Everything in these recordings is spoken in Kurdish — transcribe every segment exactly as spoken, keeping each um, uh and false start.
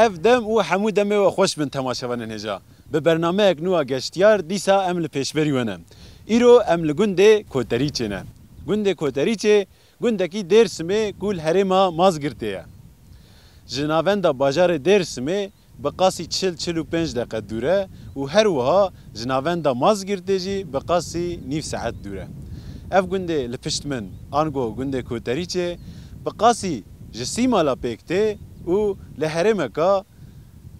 Ev dem û hemû demê we xweş bin temaşevanên hêja. Bi bernameyek nû a Geştiyar dîsa em li pêşberî we ne. Îro em li gundê Koterîçê ne. Gundê Koterîçê gundekî Dêrsimê ku li herêma Mazgirtê ye. Ji navenda bajarê Dêrsimê bi qasî çil çil û pênc deqe dûr e û her wiha ji navenda Mazgirtê jî bi qasî nîv saet dûr e. Ev gundê li pişt min, ango gundê Koterîçê, bi qasî ji sî mala pêk tê û li herêmeka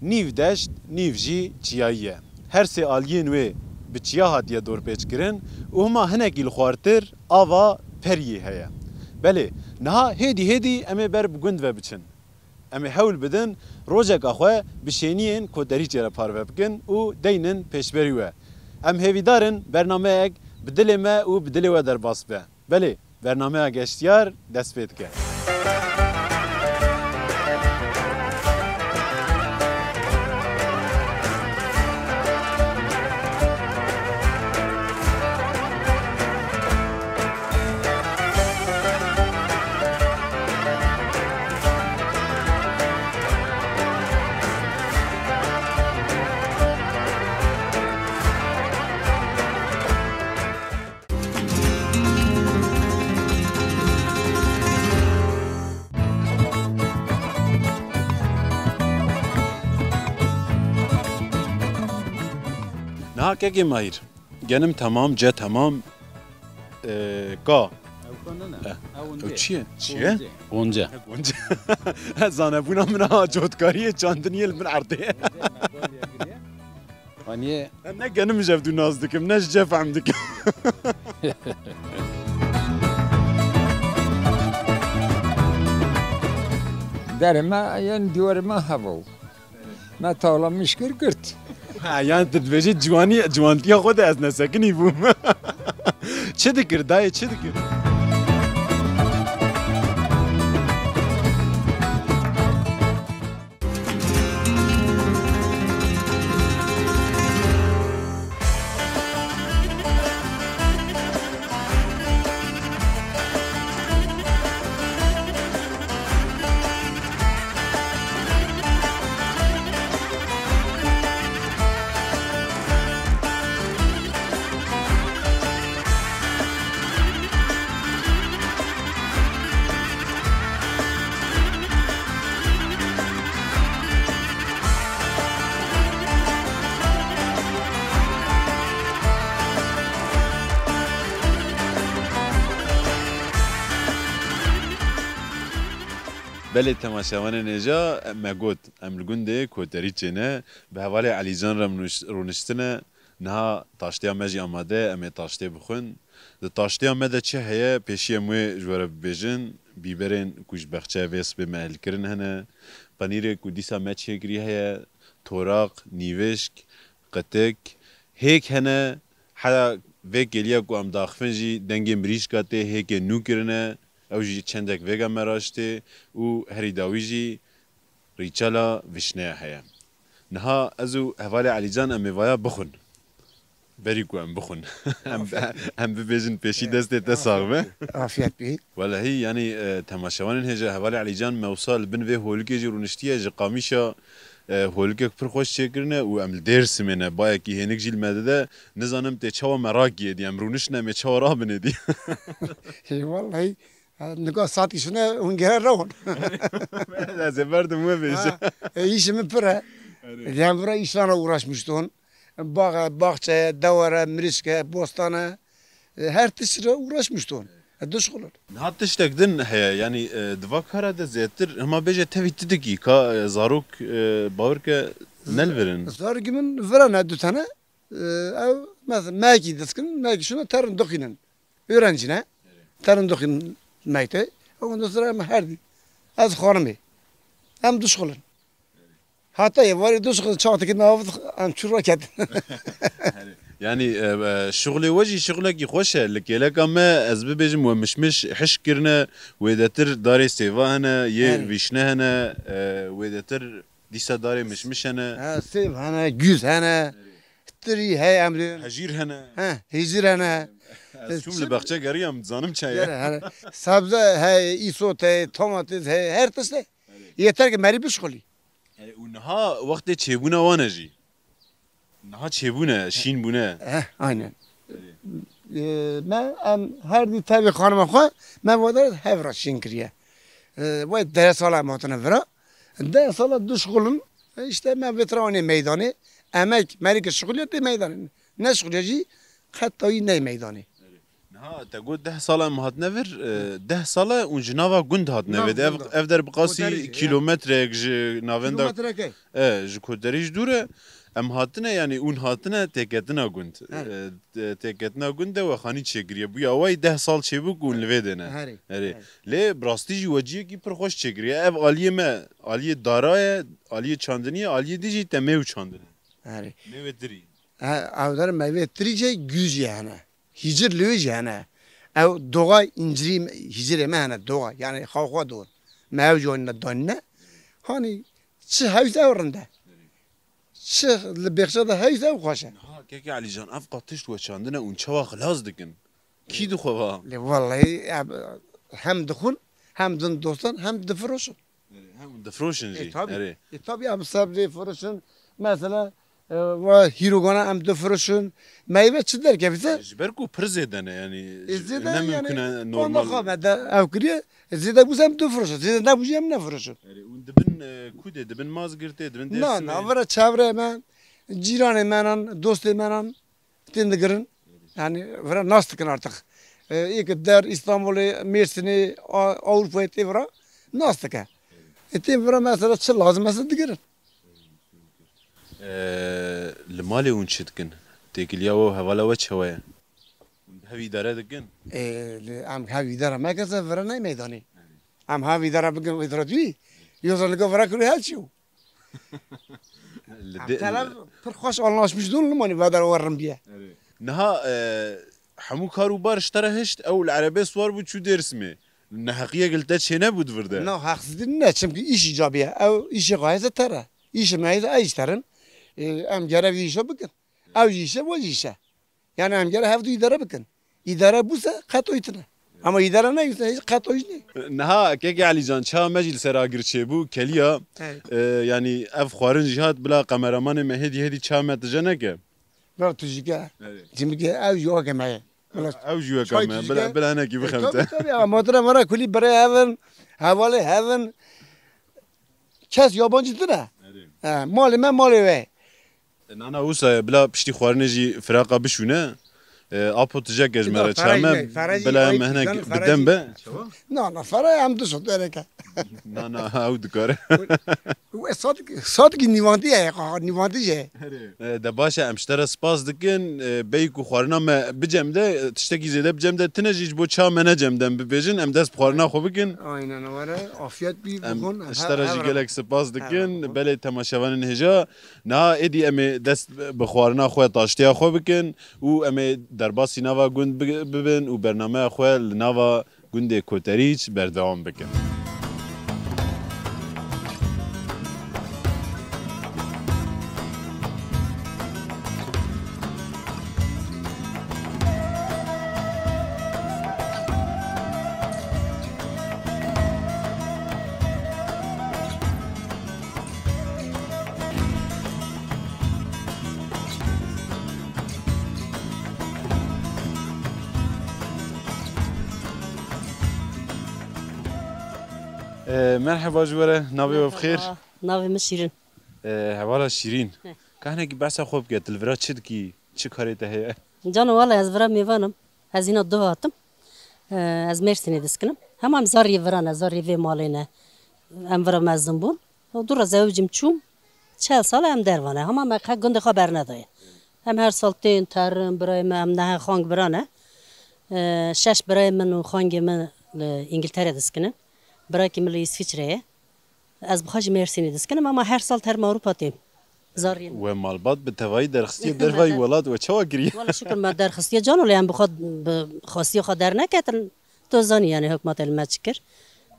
nîv deşt, nîv jî çiyayî ye. Her sê aliyên wê bi çiya hatiye dorpêçkirin û hima hinekî li xwartir ava Periyê heye. Belê, niha hêdî hêdî em ê ber bi gund ve biçin. Em ê hewl bidin rojeka xwe bi şêniyên Koterîçê re parve bikin û deynin pêşberî we. Em hêvîdar in bernameyek bi dilê me û bi dilê we derbas be. Belê, bernameya Geştiyar dest pê dike. Niha kekê Mahîr, genim temam, ce temam, e, ka. Ew ka ne ne? Eh, Ew ew gonce. Çi ye? Çi ye? Gonce. Gonce. Gonce. Zanebûna min a cotkariyê çandiniyê li min erdê. Gonce, me gonce giriye. Haniyê. Ne genim ji ev dû nas dikim, ne ji ce fehm dikim. Derê me yên dîwarê me hebû. Me tawla mişkir girt. Ha, yani tu dibêjî ciwanî, ciwantiya xwe de ez nesekinî bûm. Çi dikir dayê, çi dikir? Belê temaşevanên hêja, me got, em li gundê Koterîçê ne, bi hevalê Elîcan re em rûniş-, rûniştine, niha taştêya me jî amade ye, em ê taştê bixwin. Di taştêya me de çi heye, pêşî em wê ji we re bibêjin. Bîberên ku ji bexçeyê vê sibê me êlkirin hene. Penîrê ku dîsa me çêkirî heye. Toraq, nîvişk, qitik. Hêk hene. Heya vê kêliya ku em daxivin jî dengê mirîşka tê, hêkê nû kirine. Ew jî çendek vêga me raştê û herî dawî jî rîçela vişneya heye. Niha ez û hevalê Elîcan em ê vaya bixwin. Berî ku em bixwin. Em, Afiyet. Em bibêjin pêşî destê te sax be. Afiyet bî. Welehî, yanî, e, temaşevanên hêja hevalê Elîcan me wisa li bin vê holikê jî rûniştiye, ji qamîşa, e, holikek pir xweş çêkirine û em li Dêrsimê ne, bayekî hênik jî li me dide. Nizanim tê çawa me rakî êdî, em rûniştine em ê çawa rabin êdî. Ê, wellahî, Ha, nika saetî şûne hûn gere rewin. Ez ê berdim we bêje. Ha, e, îşê min pir e. Erê. Yan vira îşana uğraşmıştım. Bağa, bahçeye, devere, mirişke, bostana. E, her tişt re uğraşmıştım. E, duşxulun. Niha tiştek din heye, yanî, e, di va kara de zêtir, hema bêje tevî ti dikî, ka, e, zarok, e, bawer ke nelvirin. Zarokî min vira ne du tane. Ew, mesela, mekî dikin, mekî şuna terin dixînin. Öğrenci ne? Terin dixînin mekte. Ondan sonra em her di-, ez xanimê. Em dişxulin. Hata ye, varê dişxulin, çaxtekî nav em çû raket. Yanî, e, e, şixulê we jî şixulekî xweş e. Li kêleka me, ez bibêjim, we mişmiş hişk kirine, wêdetir darê sêva hene, yê Erê. Vîşne hene, e, wêdetir Dîsa darê mişmiş hene. Ha, sêv hene, güz hene. Tirî heye em dê. Hejîr hene. Ha, hejîr hene. Ez çûm li baxçe geriyam, dizanim çaye. Gere, hene. Sebze heye, îsot heye, domates heye, her tişt heye. Yeter ki merî bişxulî. E, û niha wextê çêbûna wan e jî. Niha çêbûne, şîn bûne. Eh, aynen. Ee, me em her dî tevî xanima xwe me vadar hev re şîn kiriye. Ee, vay deh sala em hatine vira. Deh sala du şixulin. E, işte me vê tira anê meydanê. Emek merî ke şixuliye tê meydanê. Ne şixuliye jî qet tayî ney meydanê. Niha te got deh sala em hatine vir, e, deh sala hûn ji nava gund hatine vê de. Ev, ev der bi qasî kîlometreyek ji navenda. Kilometreke. E, ji koterî jî dûr e. Em hatine, yanî hûn hatine têketina gund. E, tê-, têketina gund de we xanî çêkiriye. Bûya wayî deh sal çêbû ku hûn li vê de ne. Herê. Herê. Lê bi rastî jî we ciyekî pir xweş çêkiriye. Ev aliyê me, aliyê dara ye, aliyê çandinî ye, aliyê dî jî te mêw çandine. Herê. Mêwê tirî. He, ew der meyvê tirî jî gûz jî hene. Hîcir li wê jî hene. Ew doğa încirî hîcirê me hene, doğa. Yani xaw xwe dor. Me ew jî anîne danîne. Hanî çi hewîs ew rind e. Çi li bêxça de hewîs ew xweş e. Niha kekê Elîcan, ev qat tişt we çandine û çawa xilas dikin? Kî dixwe va? Lê wellahî hem dixwin, hem din dostan, hem difiroşin. Hem difroşin jî. E, tabii. Erê. E, tabii em sebzê firoşin. Mesela e, ve hîrogana em difiroşin. Meyve çi derkevî te? Ji ber ku pir zêde ne, yanî. E, zêde ne yani, mümkün e, normal. Xwe me de ev kiriye. E, zêde bû em difiroşin. Zêde nebû jî em nefiroşin. Erê, û dibin e, ku dê, dibin Mazgirtê, dibin Dêrsimê? Na, na, vira çevreyê me, cîranê me nan, dostê me nan. Tên digirin. Yani vira nas dikin artık. E, ê ki der İstanbul'ê, Mêrsînê, A-, Avrupa'yê tê vira nas dike. E, tên vira mesela çi lazim mesela digirin. E, li malê hûn çi dikin? Têkiliya we û hevala we çawa ye? Hûn bi hev îdare dikin? E, li, em hev îdare meke se vira ney meydanê. Em hev îdare bikin, îdare duyî. Yoza li go vira kuru her çi. Li dê- Teler pir xweş anlaşmış dûn limanî vedar werin biye. Niha e, hemû kar û bar ji te re hişt, ew li erebê siwar bû çû Dêrsimê. Neheqiyek li te çênebû di vir de. Na heqsizî ne, çimkî îş îcabî ye. Ew îşê xwe hêze te re. Îşê me hêze ez ji te re. E, em gere vî îşe bikin. Ew jî îşe, we jî îşe. Yani em gere hevdu îdare bikin. Îdare bûse qetoyî tine. Ama îdare neyse hiç qetoyî ne. Niha kekê Elîcan, çawa me jî li ser agir çêbû, keliya, e, yanî ev xwarin jî hat, bila kameramanê me hêdî hêdî çawa me tije neke. Bira tu jî ke. Cimike ew jî weke me ye. Ew jî weke me, bila, bila hinekî bixemte. Tabii tabii, ama motora me re kulî birê hevin, hevalê hevin. Kes yabancî tine. Malê me, malê we. Nana wisa ye, bila piştî xwarinê jî firaqa bişûne. E, apo tijeke ji me re çame, bila em hinek bi dem be. Na, na, fera em du sot ereke. Na, na, ew dikare. Wê sadik, sadik nîvantî ye, nîvantî jî. E, de baş e, em ji te re spas dikin. E, beyî ku xwarina me bicem de, e, tiştekî zêde bicem de tine jî ji bo çawa me necem de em bibêjin, em dest bi xwarina xwe bikin. Aynen, were, afiyet bî, bixwin. Em ji te re jî gelek spas dikin. Belê temaşevanên hêja. Niha êdî em ê dest bi xwarina xwe, taştiya xwe bikin û em ê derbasî nava gund bi-, bibin û bernameya xwe li nava gundê Koterîç berdewam bikin. E, merheba ji we re, navê we bi xêr? Merheba, navê min Şîrin. E, hevala Şîrin. He. Ka hinekî behsa xwe bike, tu li vira çi dikî, çi karê te heye? Cano wele ez vira mêvan im. Ez hîna duh hatim. E, ez Mêrsînê diskinim. Hema em zariyê vira ne, zariyê vê malê ne. Em vira mezin bûn. Û dû re zewicim çûm. Çel sal e em derva ne. Hema me qe gundê xwe bernedaye. Em her sal tên, terin, birayê me, em nehe xang bira ne. E, şeş birayê min û xangê min li Îngiltere diskinin. Birakî min li Îsviçre ye. Ez bi xwe jî Mêrsînê diskinim, ama her sal terim Ewropa têm. Zariyê min. We malbat bi tevayî derxistiye dervayî welat, we çawa kiriye? Wala şikir me derxistiye cano, lê em bi xwe, bi xwestiya xwe derneketin. Tu zanî, yanî hikûmetê li me çi kir.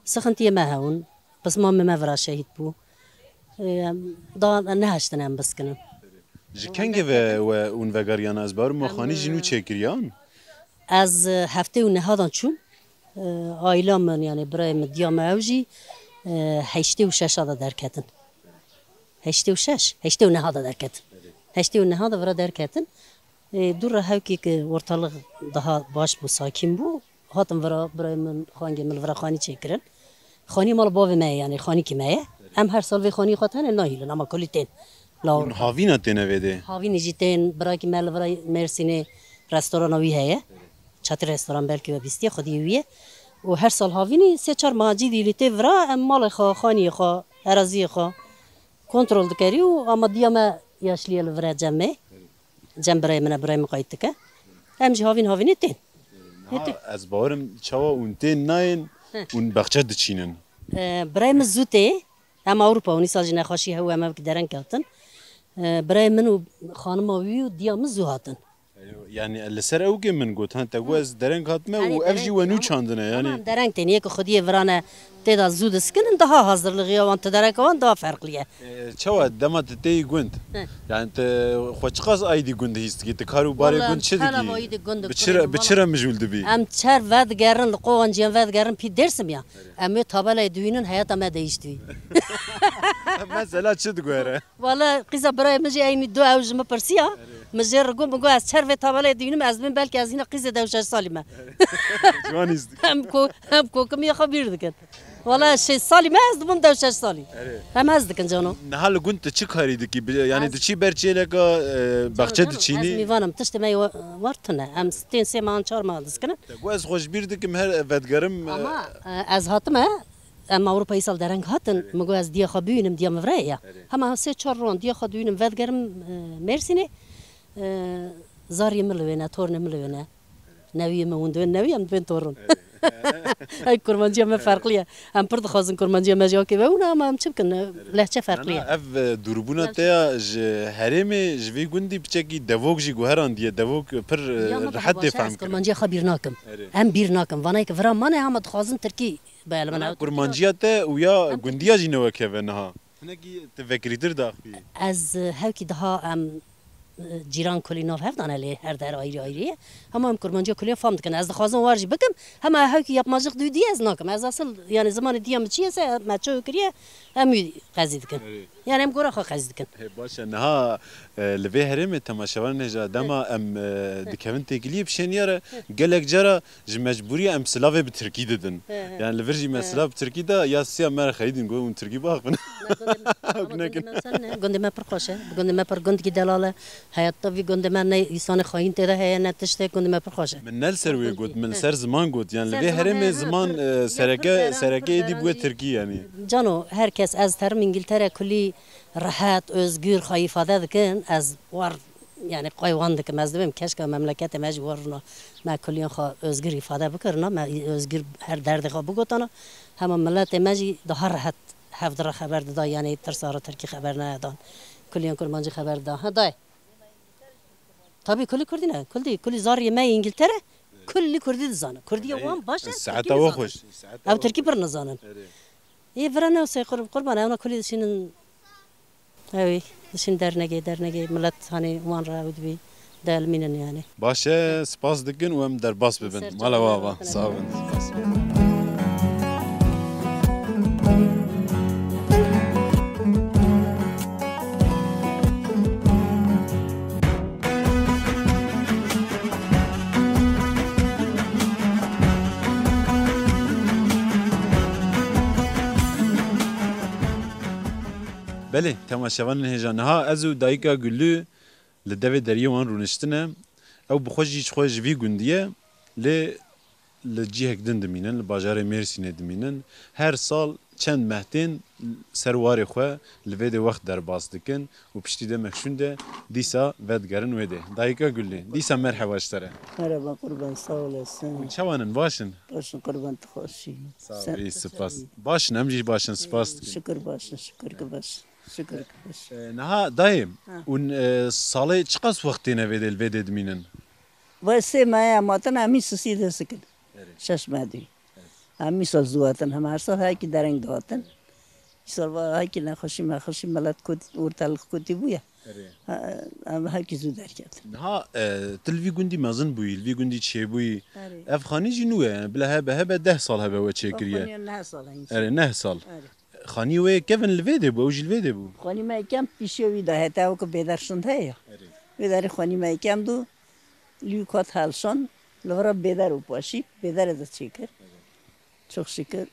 Sixintiyê me hewin. Pismamê me vira şehîd bû. Ê, em da neheştin em biskinin. Ji kengê ve we hûn vegeriyana? Ez bawer im we xanî jî nû çêkiriyan. Ez, e, heftê û nehadan çûm. E, aîla min, yanî birayê min, diya me ew jî, e, heştê û şeşa de derketin. Heştê û şeş, heştê û neha de derketin. Heştê û neha de vira derketin. Ê, dû re hewkî ki ortalık daha baş bû, sakin bû. Hatin vira, birayê min, xangê min li vira xanî çêkirin. Xanî mala bavê me ye, yani xanîkî me ye. Em her sal vê xanî xwe tenê nahîlin, ama kulî tên. Hûn havîna têne vê dê? Havînî jî tên, birakî me li vira Mêrsînê restorana wî heye. Çatî restoran belkî we bîstiye, xwediyê wî ye. Û her sal havînî sê çar meha cî dî li tê vira, em malê xwe, xaniyê xwe, eraziyê xwe kontrol dikerî û ama diya me yaşliye li vira cem me. Cem birayê min e, birayê min qayît dike. Em jî havîn havînê tên. Niha ez bawerim çawa hûn tên nayên, hûn baxçe diçînin. E, birayê min zû tê. Em Ewropa û nîsal jî nexweşî hew em ev dereng hatin. E, birayê min û xanima wî û diya min zû hatin. Yani li ser ew ke min got, ha, te got ez dereng hatime û ev jî we nû çandine, yani. Tamam, dereng tê, niye ku xwediyê virane tê de zû diskinin, daha hazirligiya wan, ti dereka wan daha ferqli ye. E, çawa dema tu têyî gund? He. Yani tu xwe çiqas aîdî gund hîs dikî? Tu kar û barê gund çi dikî? Bi çi re, bi çi re mijûl dibî? Em çer vedigerin, li Qowanciyan vedigerin pî Dêrsim ya. Em wê tabelayê dibînin, heyata me değiştî. Mesela çi diguhere? Wala qîza birayê min jî eynî do ew ji min pirsiya. Min jê re got, min got ez çer vê tabelayê dibînim, ez dibim belkî ez hîna qîzê deh û şeş salî me. Ciwan hîs dikin. Hem ko-, hem kokimiya xwe bîr dikin. Wala şêst salî me, ez dibim deh û şeş salî. Erê. Em hez dikin cano. Niha li gund tu çi karî dikî? Bi-, yani diçî ber çêleka, e, baxçe diçînî? Ez mîvan im, tiştê me yê wa-, war tune. Em tên sê mehan çar mehan diskinin. Te got ez xwe ji bîr dikim, her vedigerim, e, ama, e, ez hatime, em Ewropa îsal dereng hatin, min got ez diya xwe bibînim, diya min virayê ya. Hema sê çar ron diya xwe dibînim, vedigerim, e, Mêrsînê, e, zariyê min li wê ne, tornê min li wê ne. Newiyê min hûn dibên newî, em dibên torn. Hey, kurmanciya me ferqli ye. Em pir dixwazin kurmanciya me jî wekî ve hûn, ama em çi bikin? Lehçe ferqli ye. Ev, e, dûrbûna te ya ji herêmê, ji vê gundî piçekî devok jî guherandiye. Devok pir, e, rehet tê fehm kirin. Kurmanciya xwe bîr nakim. Em bîr nakim. Vanayê ki vira mane, hema dixwazin tirkî beye li min. Kurmanciya te û ya gundiya jî ne wek hev e niha. Hinekî tu vekirîtir daxivî. Ez, e, hewkî daha em, e, cîran kulî nav hev dane lê her der ayrı ayrı ye. Hema em kurmanciya kulî fam dikin. Ez dixwazim war jî bikim. Hema hewkî yapmacık dû diye ez nakim. Ez asıl, yani zimanê diya min çi ye se me çi kiriye, em wî qezî dikin. Erê. Yani em gora xwe qezî dikin. He, baş e. Niha, e, li vê herêmê temaşevanên hêja dema em, e, dikevin têkiliyê pişêniyê re gelek cara ji mecbûriyê em silavê bi tirkî didin. He, he. Yani li vir jî me silav bi tirkî da, ya siya me re xeyidin got hûn tirkî biaxivin. Nekin. Gundê me pir xweş e. Gundê me pir gundkî delal e. Heyata vî gundê me ne îsanê xayîn tê de heye, ne tiştek, gundê me pir xweş e. Min ne li ser wê got, min li ser ziman got. Yani li vê herêmê ziman, e, sereke, sereke êdî bûye tirkî yani. Cano, her kes ez terim Îngiltere kulî rehet, özgür xwe îfade dikin, ez war, yani qey wan dikim, ez dibêm keşke memleketê me jî war rûna me kuliyan xwe özgür îfade bikirina, me özgür her derdê xwe bigotana, hema miletê me jî daha rehet hev di re xeber dida, yani tirsa re tirkî xeber nedan, kuliyan kurmancî xeber dida. Ha dayê. Tabii kulî kurdî ne, kulî, kulî zariyê me yê Îngiltere, kulî kurdî dizanin. Kurdiya wan baş e, saeta tirkî nizanin. Ew tirkî pir nizanin. Ê vira ne qurban, ewna kulî dişînin. Ewî, dişin dernegê, dernegê milet hanê wan re ew dibî delmînin yani. Baş e, spas dikin û em derbas bibin. Mala we ava. Sağ olun. Spas. Belê, temaşevanên hêja, niha ez û dayika Gullu li devê deriyê wan rûniştine. Ew bi xwe jî ji xwe ji vî gundî ye, lê li cihek din dimînin, li bajarê Mêrsînê dimînin. Her sal çend meh tên ser warê xwe li vê dê wext derbas dikin û piştî demek şûnde dîsa vedigerin wê dê. Dayika Gulî, dîsa merheba ji te re. Merhaba qurban, sağ olasın. Hûn çawan in, baş in? Baş in qurban, tu xweş î. Sağ ol, spas. Baş in, em jî baş in, spas dikin. Şükür baş in, şükür ki baş in. Şükür ki baş in. E, niha dayê, hûn, e, salê çiqas wext têne vê dê, li vê dê dimînin? Vay sê meh em hatin, em î sisî dest dikin. Şeş meh dî. Em îsal zû hatin, hema her sal hekî dereng dihatin. Îsal va hekî nexweşî mexweşî milet kot, ortalık kotî bûye. Ha, em hekî zû derketin. Niha, e, tu li vî gundî mezin bûyî, li vî gundî çêbûyî. Ev xanî jî nû ye, yani bila hebe hebe deh sal hebe we çêkiriye. Xanî neh sal hîn. Erê, neh sal. Erê. Xanî wê kevin li vê de bû, ew jî li vê de bû. Xanî me yekem pîşiya wî de hete, ew ku bêder şind heye. Erê. Wê derê xanî me yekem dû, lî kat helşan, li vira bêder û paşî, bêderê de çêkir. Çok şükür.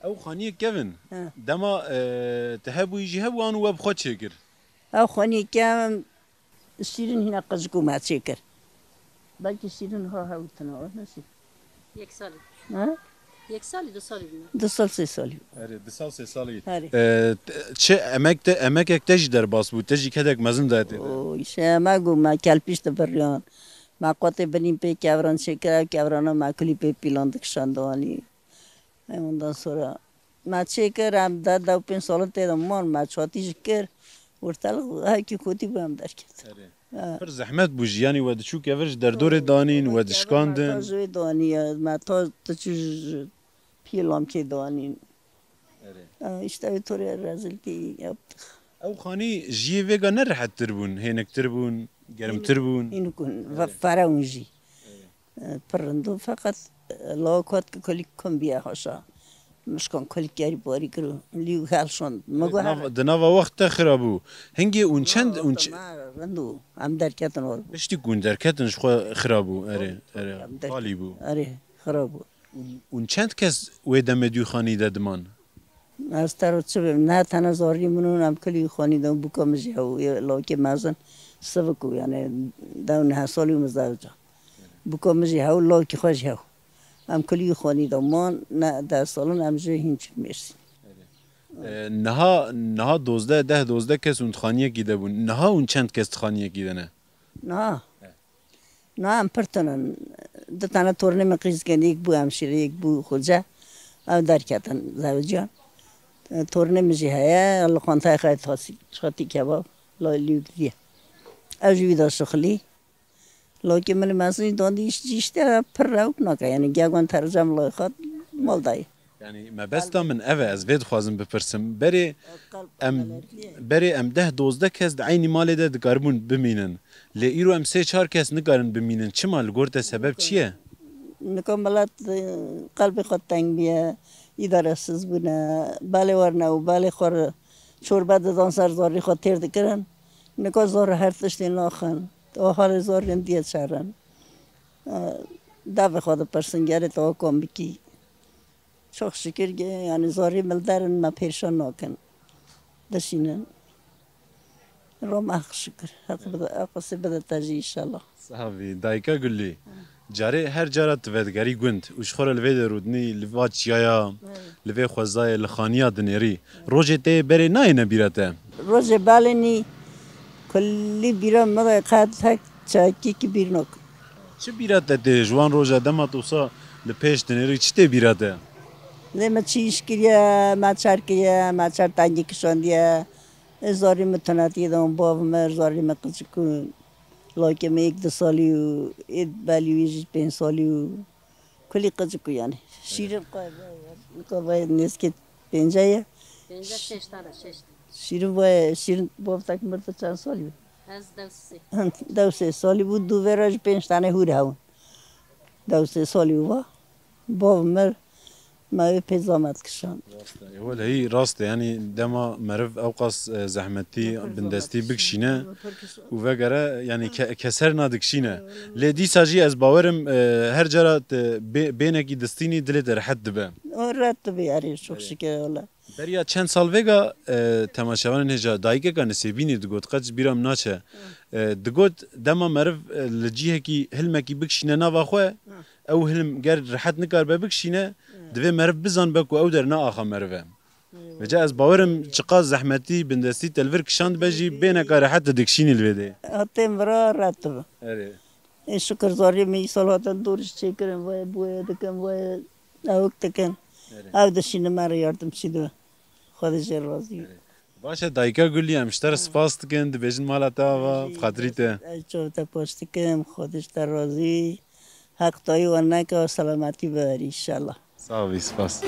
Ew xaniyê kevin, He. dema, e, te hebûyî jî hebû an û we bi xwe çêkir? Ew xaniyê kevin, Şîrin hîna qicik û me çêkir. Belkî Şîrin ha hewtine, o nasıl? Yek salî. Ha? Yek salî, du salî bûne. Du sal, sê salî. Erê, du sal, sê salî. Erê. E, te- çi emek te, emekek te jî derbas bû, te jî kedek mezin dayê tê de. O, îşe emek û me kelpîş de biriyan. Me qotê binîn pê kevran çêkir, ev kevrana me kulî pê pîlan dikişand anî. E, ondan sonra me çêkir, em de dew pênc salin tê de man, me çatî jî kir. Ortalık hekî kotî bû, em derket. Erê. Ha. Pir zehmet bû jî, yanî we diçû kevir ji derdorê danîn, we dişkandin. Kevir me ta ji wê danî, me ta diçû ji piyê lamkê danîn. Erê. Ha, işte wê torê reziltî yaptık. Ew xanî ji yê vêga ne rehettir bûn, hêniktir bûn, germtir bûn. Hîn kun, Erê. Ferewin jî. Erê. E, pir rind û feqet, e, law kat ki kulî kum biye haşa. Mişkan kulî kerî parî kir û lî û helşand. Min got, Di nav-, her di nava wext te xira bû. Hingê ûn çend, ûn ç- Ma rind û em derketin or. Piştî ku hûn derketin ji xwe xira bû. Erê, erê. Em derket- Talî bû. Erê, xira bû. Ûn, ûn çend kes wê demê dû xanî de diman? Ez te re çi bim? Ne tene zarî min û em kulî xanî de bûka min jî hew, yê lawkê mezin sivik û, yani, dew neh salî û min zewca. Bûka min jî hew, lawkî xwe jî hew. Em kulî xanî de man, ne deh salin em jî hîn çûn Mêrsîn. E, niha, niha dozdeh, deh dozdeh kes hûn di xaniyekî de bûn. Niha hûn çend kes di xaniyekî de ne? Niha? He. Na em pir tune in. Du tane tornê min qîz dikin, yek bû hemşîre, yek bû xoce. Ew derketin zewiciyan. E, tornê min jî heye, li xantayê xwe hatî, hatî kebab, la lî û gidiye. Ew jî wî de şixilî. Lakê min li mezin jî dandî îş, jî işte pir rewk nake. Yani giya wan tercem lay xwe mal dayê. Yani mebesta min ev e, ez vê dixwazim bipirsim. Berê em, berê em deh dozdeh kes di eynî malê de dikaribûn bimînin. Lê îro em sê çar kes nikarin bimînin. Çima? Li gor te sebeb çi ye? Nika milet, e, qelbê xwe teng bûye, îdaresiz bûne, belê werine û belê xwe re çorbe didan ser zarî xwe têr dikirin. Nika zor her tiştê naxin. O halê zor rindiye çerin. E, devê xwe dipirsin, gerê te o kom bikî. Çok şükür ki, yani, zorî min li der in, me pêşan nakin. Dişînin. Roma heq şükür. Heq bide, heq qisê bide te jî inşallah. Sax bî, dayika Gulî. Carê her cara tu vedigerî gund û ji xwe re li vê de rûdinî, li va çiyaya, Evet. li vê xwezayê, li xaniya dinêrî. Rojê te yê berê nayêne bîra te? Rojê belê nî, kullî bîra min re qet hek çekî ki bîr nakin. Çi bîra te tê ji wan roja dema tu wisa li pêş dinêrî, çi tê bîra te? Lê me çi îş kiriye, me çer kiriye, me çer tengî kişandiye. Ê zarî min tunetiyê de û bav mir, zarî min qicik û lakê min yek du salî û ê belî wî jî pênc salî û kulî qicik û yani. Şîrin qay, qay nêzkê pênce ye. Pênce şeş tane, şeş. Şîrin vay, Şîrin bavtek mir tu çend salî bû? Ez dew sê. Dew sê salî bû, dû vera jî pênc tane hûr hewin. Dew sê salî û va. Bav mir, me wê pê zamet kişand. Rast e, wele hî rast e, yanî dema meriv ewqas, e, zehmetî, bindestî bikişîne û vegere, yanî ke-, keser nadikişîne. Lê dîsa jî ez bawerim, e, her cara te bê-, bênekî distînî dilê te rehet dibe. O rehet dibe, erê, çok şükür, wele. Beriya çend sal vêga, e, temaşevanên hêja dayikeka Nisêbînî digot, qet ji bîra min naçe. E, digot, dema meriv, e, li cihekî hilmekî bikişîne nava xwe, ew hilm ger rehet nikaribe bikişîne, divê meriv bizanibe ku ew der ne axa meriv e. Vêca ez bawerim çiqas zehmetî, bindestî te li vir kişandibe jî bêneka rehet tu dikişînî li vê dê. Hatê min re rehet dibe. Erê. Ê şikir zariyê me îsal hatin dor ji çêkirin, vayê bûye dikin, vayê ewik dikin. Erê. Ew dişînin me re yardimçî dibe. Xwedê jê razî. Erê. Baş e, dayika Gulî, em ji te re spas dikin, dibêjin mala te ava, bi xatirî te. Ez çav te paş dikim, Xwedê ji te razî. Heq dayî wan neke, selametî biberî, înşallah. Sax bî, spas.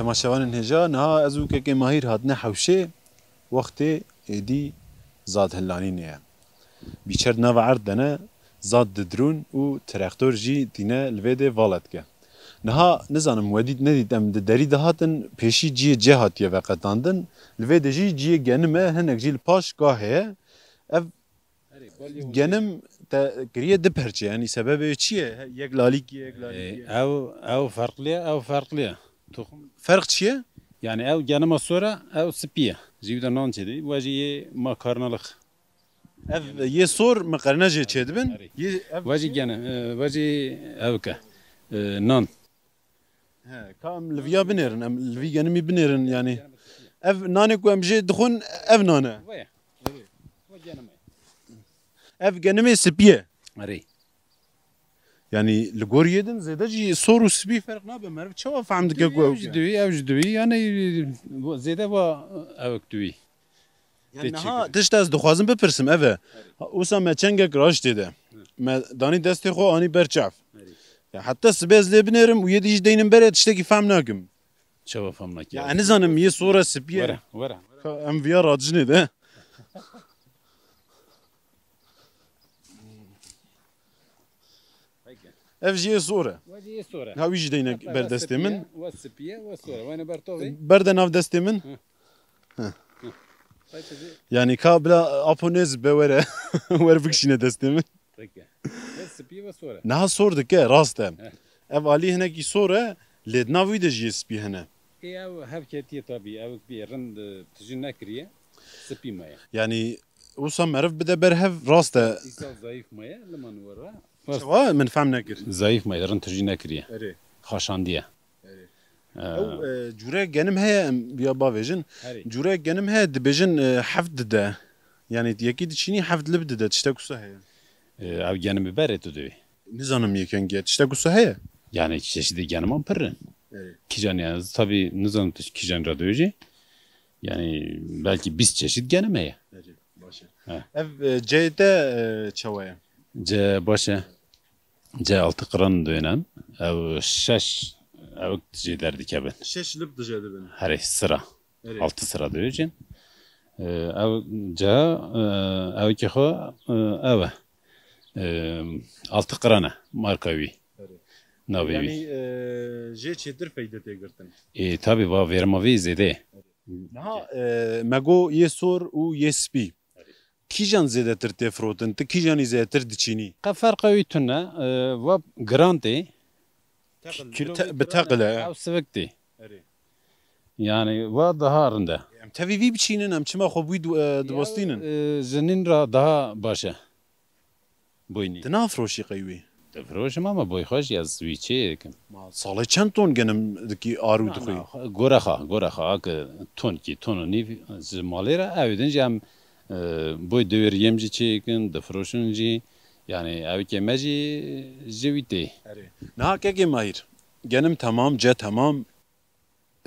Temaşevanên hêja, niha ez û kekê Mahîr hatine hewşê, wextê êdî zadhillanînê ye. Bîçer di nava erd de ne, zad didirûn û traktor jî tîne li vê dê vala dike. Niha nizanim we dît nedît, em di derî de hatin, pêşî cihê cê hatiye veqetandin, li vê de jî cihê genim e, hinek jî li paş ka heye. Ev Genim te kiriye du perçe, yanî sebebê çi ye? He, yek lalîkî ye, yek lalîkî ye. Ew, ew ferqlî ye, ew ferqlî ye. Toxum. Ferq çi ye? Yani ew genima sor e, ew spî ye. Ji wî de nan çêdibî, we jî yê makarnalık. Ev yê sor miqerine jê çêdibin. Erê. Yê, ev We jî gene, e, we jî ew ke, e, nan. He, ka em li viya binêrin, em li vî genimî binêrin, yanî. Ev nanê ku em jê dixwin, ev nan e. Wê. Wê genim e. Ev genimê spî ye. Erê. Yanî li gor yê din zêde jî sor û spî ferq nabe. Meriv çawa fehm dike ku ew Ew jî ke? Diwî, ew jî diwî. Yani zêde va ew diwî. Yani Tê niha çêkirin. Tişt ez dixwazim bipirsim, ev e. Wisa me çengek raştê de. Me danî destê xwe anî ber çav. Erê. Ya heta sibê ez lê binêrim û yê dî jî deynim berê tiştekî fehm nakim. Çawa fehm nakî? Ya ez nizanim yê sor e spî ye. Were, were. Ka em viya radijinê de. Peki. Ev jî yê sor e. Wê jî yê sor e. Ha wî jî deynek Hatta ber destê min. Spî ye, wê spî ye, wê sor e. Wê ne ber tovê. Berde nav destê min. Hı. Hı. Hı. Tay tu jî. Yani ka bila apo nêz be were. Wer bikişîne destê min. Peki. Wê spî ye, wê sor e. Niha sor dike, rast e. Heh. Ev alî hinekî sor e, lê di nav wî de jî yê spî hene. Ê ew hevketiye tabî, ew bi rind, e, tijî nekiriye, spî maye. Yani wisa meriv bide ber hev rast e. Îsal zayîf maye, liman were. Çawa? Min fehm nekir. Zayîf maye, rind tijî nekiriye. Erê. Xaşandiye. Erê. Ee. Ew, e, cûrek genim heye, em ya bavêjin. Herê. Cûrek genim heye, dibêjin, e, heft dide. Yani yekî diçînî heft lib dide, tiştek wisa heye. Ee, ew genim bi berê tu dibî. Nizanim yekengî ye, tiştek wisa heye. Yani çeşidê geniman pir in. Erê. Kîjan yani, tabî nizanim tu kîjan re dibêjî. Yani belkî bîst çeşit genim heye. Erê, baş e. He. Ev, e, ceyê te, e, çawa ye? Ce baş e. Cê altı qiran dönem. Ew şeş, ew jê derdikevin. Şeş lib dijê dibin. Herê sıra. Erê. Altı sıra döcün. Ee, ew ca, e, ew ki xo, e, ew e. Ee, altı qirane marka wî. Erê. Navê wî. Yani, e, jê çêtir feyde tê girtin. E, tabi va verma vî zêde. Niha, e, me got yê sor û yê spî. Kîjan zêdetir tê firotin? Tu kîjanî zêdetir diçînî? Qe ferqa wî tune, e, va giran tê. Teqil, Kilo te-, bi teqil e. Ew sivik tê. Erê. Yani va daha rind e. Em tevî vî biçînin, em çima xwe bûyî du-, e, dibostînin? Ya, e, jinîn ra daha baş e. Boynî. Ti nafroşî qey wî? Difiroşim ama boy xwe jî ez wî çê dikim. Ma salê çend ton genim dikî arû dixwî? Na, gora xwe, gora xwe, ake ton kî, ton û nîv ji malê re, ew din jî em, e, boy dewêr yêm jî çê dikin, difiroşin jî. Yani ew kê me jî ji wî tê. Erê. Niha kekê Mahîr, genim temam, ce temam,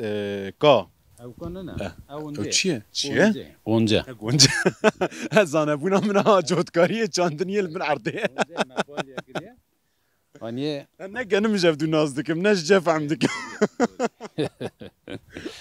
e, ka. Ew ka ne ne? Eh, Ew ew once. Çi ye? Çi ye? Once. Once. He, gonce. He, zanebûna min ha cotkariyê çandiniyê li bin erdê. Once me bal ya kiriye. Aniye. He, ne genim ji ev dû nas dikim, ne ji ce fehm dikim.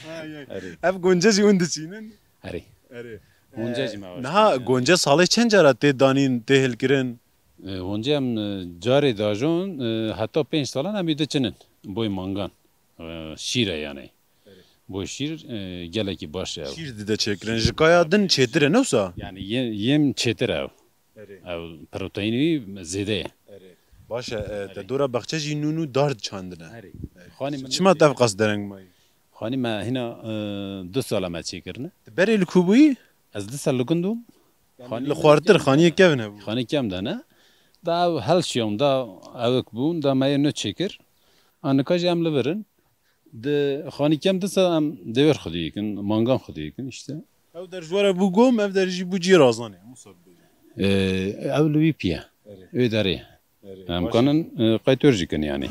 Ha, ye. Erê. Ev gonce jî hûn diçînin? Erê. Erê. Gonce jî me Ee, baş niha yani. Gonce salê çend cara tê danîn, tê hilkirin? E, gonce em, e, carê dajon, e, heta pênc salan em ê diçinin. Boy mangan. E, şîr e yani. Erê. Boy şîr, e, gelekî baş e ew. Şîr dide çêkirin. Ji kaya din çêtir e, ne wisa? Yani yê-, yêm çêtir e ew. Erê. Ew proteînî zêde ye. Erê. Baş e, e, te Erê. Dora baxçe jî nû nû dar çandine. Erê. Erê. Xanî min Çima te ev qas dereng mayî? Xanî me hîna, e, du sala me çêkirine. Tu berê li ku bûyî? Ez du sal li gund bûm. Xanî Li xwartir, xaniyê kevin hebû. Xanî kem de ne. Da ew hel şiyam, da ewik bûn, da me yê nû çêkir. A nika jî em li vir in. Di xanî kem disa em dewêr xwedî dikin, mangan xwedî dikin işte. Ew der ji we re bû gom, ev der jî bû cî razanê. Wisa bibêjin. Ee, ew li wî piye. Erê. Wê derê. Erê, Em baş e. kanin, e, qaytor jî kin yani.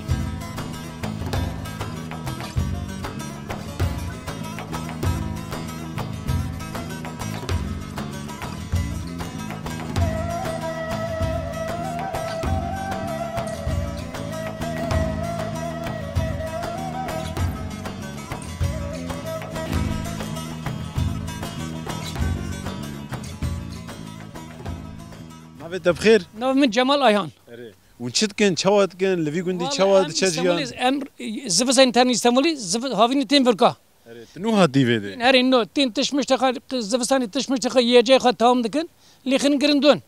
Te bi xêr? Navê min Cemal Ayhan. Erê. Hûn çi dikin? Çawa dikin? Li vî gundî Wala çawa em diçe jiyan? Îstanbulê, em zivistan tên Îstanbulî, zivi-, havînî tên virka. Erê, tu nû hatî vê de? Erê, no, tên tişmiş te xwe, zivistanê tişmiş te xwe, yê cê xwe tamam dikin. Lê xin girin dûn.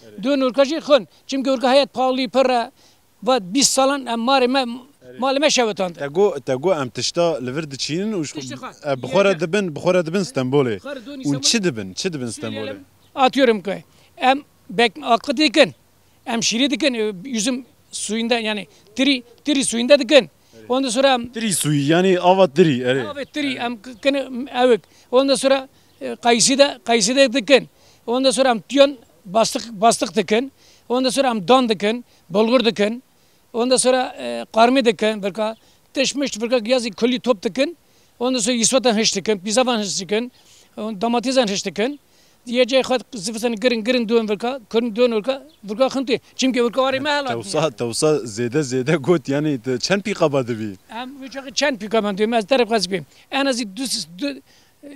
Erê. Dûn urka jî xun. Çimkî urka heyet pahalî pir e. Va bîst salan em marê me, Erê. malê me şewitand. Te got, te got em tişta li vir diçînin û Tiştê xwe. e, bi xwe re Yê cê. dibin, bi xwe re dibin Stenbolê. Xwe re dûn Hûn Îstanbulê. çi dibin? Çi dibin Stenbolê? Atıyorum ki em bek akı dikin. Em şîrî dikin, e, üzüm suyunda, yani tiri, tiri suyunda dikin. Ondan sonra em Tirî suyî, yanî ava tirî, erê. Ava tirî, em k-, kine ewik. Ondan sonra, e, kayısı da, kayısı da dikin. Ondan sonra em tüyon bastık, bastık dikin. Ondan sonra em dan dikin, bulgur dikin. Ondan sonra, e, karmi dikin, virka. Tişmiş virka yazı külli top dikin. Ondan sonra yisvatan hiş dikin, pizavan hiş dikin. Domatesan hiş dikin. Yê cê xwe zivistan girin, girin dûn virka, kirin dûn virka, virka xintê. Çimkî virka warê me helat Tewsa, niye. tewsa zêde, zêde got, yanî te çend pîkaba dibî? Em wî çaxî çend pîkaba dibî? Ez te re xwest bêm. En azî du, du, e,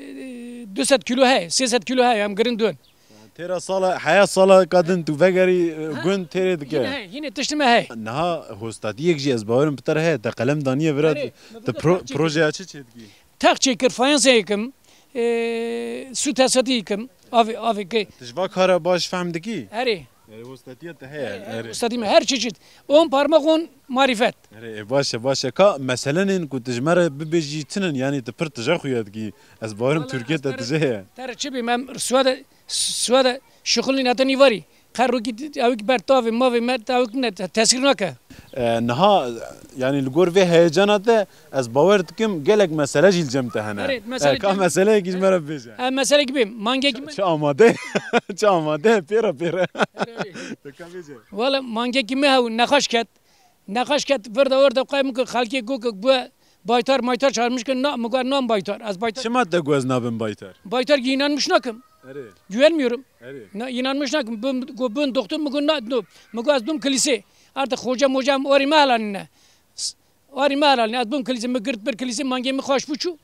du sed kîlo heye, sê sed kîlo heye, em girin dûn. Têra sala, heya sala kadin tu vegerî, e, Ha, gund têrê dike. Yine heye, yine tiştime heye. Niha hostatiyek jî ez bawerim pitar heye, te qelem daniye vira, Erê, te pro-, projeya çi çêdikî? Tex çêkir, fayansa yekim, e, su tesatî yekim, avê, avê ke. Tu ji va kara baş fehm dikî? Erê. Erê, westatiya te heye. Erê, Erê. Westatiya me her çeşit. On parmak on marifet. Erê, e, baş e, baş e. Ka meselenên ku tu ji me re bibêjî çi ne, yanî tu pir tije xuya dikî. Ez bawerim Türkiye te tije heye. Tere çi bî, em suade, suade şixulîn ete nîvarî. Qerrokî ew ki ber tavê mavê me, ew ki ne, te-, tesîr nake. E, niha, yanî li gor vê heyecana te, ez bawer dikim gelek mesele jî li cem te hene. Erê, mesele E, ka cem- meseleyekî ji me re bibêje. E, meselekî bê, mangekî me- Çi amade, çi amade, pêre pêre. Erê, erê. Te ka bêje. Wala mangekî me hew nexweş ket. Nexweş ket, vir de vir de qey min ku xelkê got ku bû baytar maytar çağırmış ki na, min got nam baytar. Ez baytar Çima te got ez nabim baytar? Baytar ki inanmış nakim. Erê. Güvenmiyorum. Erê. Na, inanmış nakim. Bu, bu, bu doktor mu got na, no. Mu got ez dum kilise. Artık hoca moca orî me helanine. S-, orî me helanine. Ez bum kilise, mi girt bir kilise, mangê mi xweş bû çû.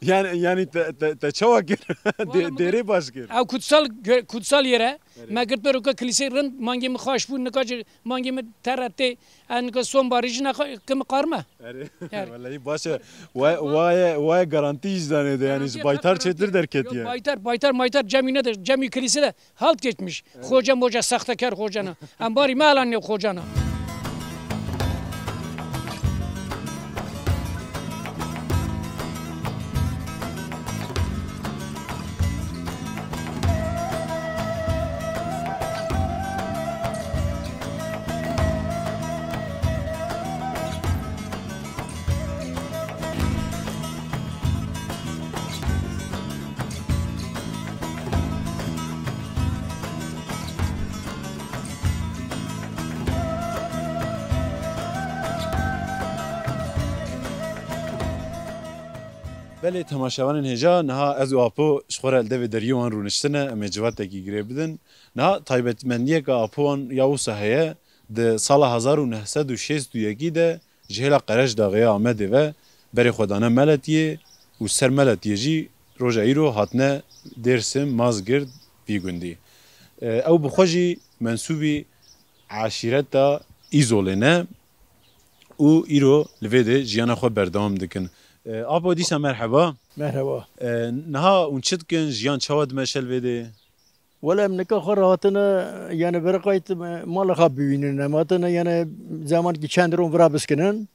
Yani, yani te, te, te çawa kir? Dê-, Valla mi dêrê baş kir. Ew kutsal gö-, kutsal yere. Erê. Me girt bir oka kilise rind, mangê mi xweş bû, nika jî mangê mi tere tê. En nika son barî jî naxa, kim qarme. Erê. Erê. Wallahî baş e. Wa-, waye, waye garantî jî danê de, yani ji baytar çêtir derketiye. Baytar, baytar, maytar cemî ne de, cemî kilîse de halt geçmiş. Evet. Xoca moca sextekar xocana. Em barî me helan nêv xocana. Belê temaşevanên hêja, niha ez û Apo ji xwe re li devê deriyê wan rûniştine, em ê civatekî girê bidin. Niha taybetmendiyeke Apo wan ya wisa heye, di sala hezar û neh sed û şêst û yekî de ji hêla Qereşdaxê ya Amedê ve berê xwe dane Meletiyê û ser Meletiyê jî roja îro hatine Dêrsim, Mazgirt, vî gundî. E, ew bi xwe jî mensûbî eşîreta Îzolê ne û îro li vê de jiyana xwe berdewam dikin. E, Apo dîsa merheba. Merheba. E, niha hûn çi dikin? Jiyan çawa dimeşe li vê de? Wele em nika xwe re hatine, yani bira qayt mala xwe bibînin. Em hatine yani zemankî çend ron vira biskinin.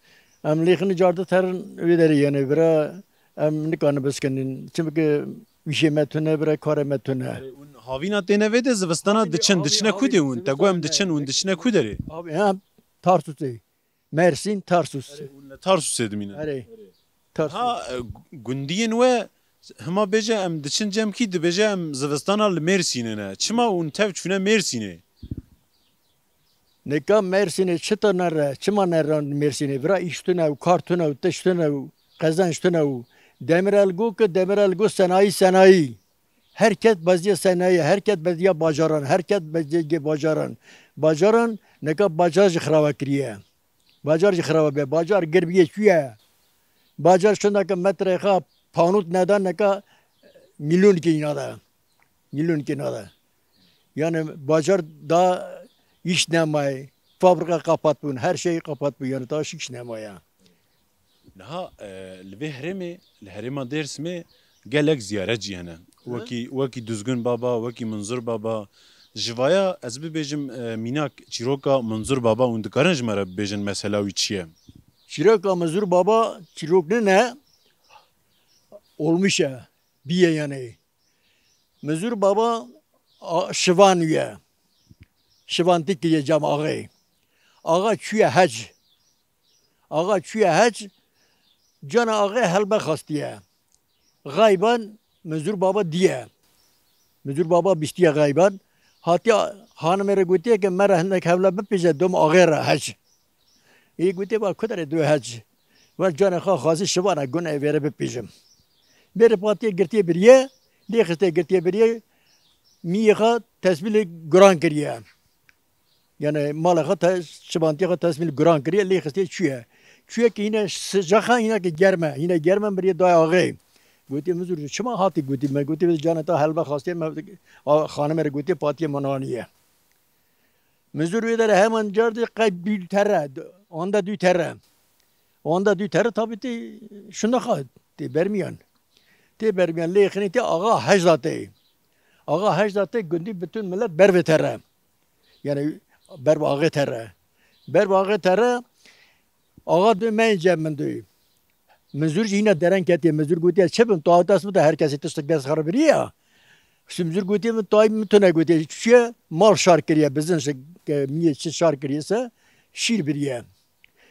Em lêxini cardi terin wê derê yani bira em nikarin biskinin. Çimkî wîşê me tune, bira karê me tune. Erê, hûn havîna têne vê de zivistana diçin, diçine ku de hûn? Te got em diçin, hûn diçine ku derê? Abi, ha, Tarsusê. Mersîn, Tarsus. Erê, hûn li Tarsusê dimînin? Erê. Tarsus. Ha, e, gundiyên we, hima bêje em diçin cem kî, dibêje em zivistana li Mêrsînê ne. Çima hûn tev çûne Mêrsînê? Nika Mêrsînê çita nere, çima nere Mêrsînê? Vira îş tune û kar tune û tişt tune û qezenc tune û Demirel got ki Demirel got senayî, senayî. Her kes beziya senayî, her kes beziya bajaran, her kes beziya bajaran. Bajaran, nika bajar jî xirabe kiriye. Bajar jî xirab be. Bajar girbiye çûye. Bajar şindeke metrê xwe panût neda neka milyonkê îna de. Milyonkê îna de. Yani bacar da iş nemaye. Fabrika kapat bûn, her şey kapat bûn. Yani daha iş nemaye. Niha, e, li vê herêmê, li herêma Dêrsimê gelek ziyaretçî hene. Hı. Wekî, wekî Duzgun Baba, wekî Munzur Baba. Ji vaya ez bibêjim, e, mînak çîroka Munzur Baba, hûn dikarin ji me re bibêjin mesela wî çi ye? Çîroka Munzur Baba çîrok nine, olmuş e, biye yani. Mizur Baba a, şivan ye. Şivantik kiriye cem axê. Axa çûye hec. Axa çûye hec. Cana axê helbe xastiye. Xayban Mizur Baba diye. Mizur Baba biştiye xayban. Hatiye xanimê re gotiye ke me re hindek hevle bipêje dom axê re hec. Ê gotê, va, ku derê dû hec. Ver canê xwe xwazî şivana gunê vêre bipîjim. Bêrê patiye girtiye biriye, lê xiste girtiye biriye, miyê xwe tesmîlê guran kiriye. Yani malê xwe te-, şivantiye xwe tesmîl guran kiriye, lê xiste çûye. Çûye ki yine sıcaxa, yine ki germe. Yine germe biriye dayê axê. Gotê, Mizur, çima hatî gotî? Me gotê, canê te helbe xastiye, me, a, xanimê re gotê, patiye min aniye. Mizur wê derê heman car dê qey dû tere, anda dû tere. Anda dû tere tabi tê şunda xwe tê bermiyan. Tê bermiyan lê xinê tê axa hecda tê. Axa hecda tê gundî bütün millet bervê tere. Yani berv axê tere. Berv axê tere. Axa dê me cem min dê. Mizur jî hîna deren ketiye. Mizur gotiye, çi bin? Tu dest bide her kesê tiştek dest xwe re biriye ya. Mizur gotiye, min tayî min tune gotiye. Çiye mal şar kiriye, bizin ji ke-, miyê çi şar kiriye se, şîr biriye.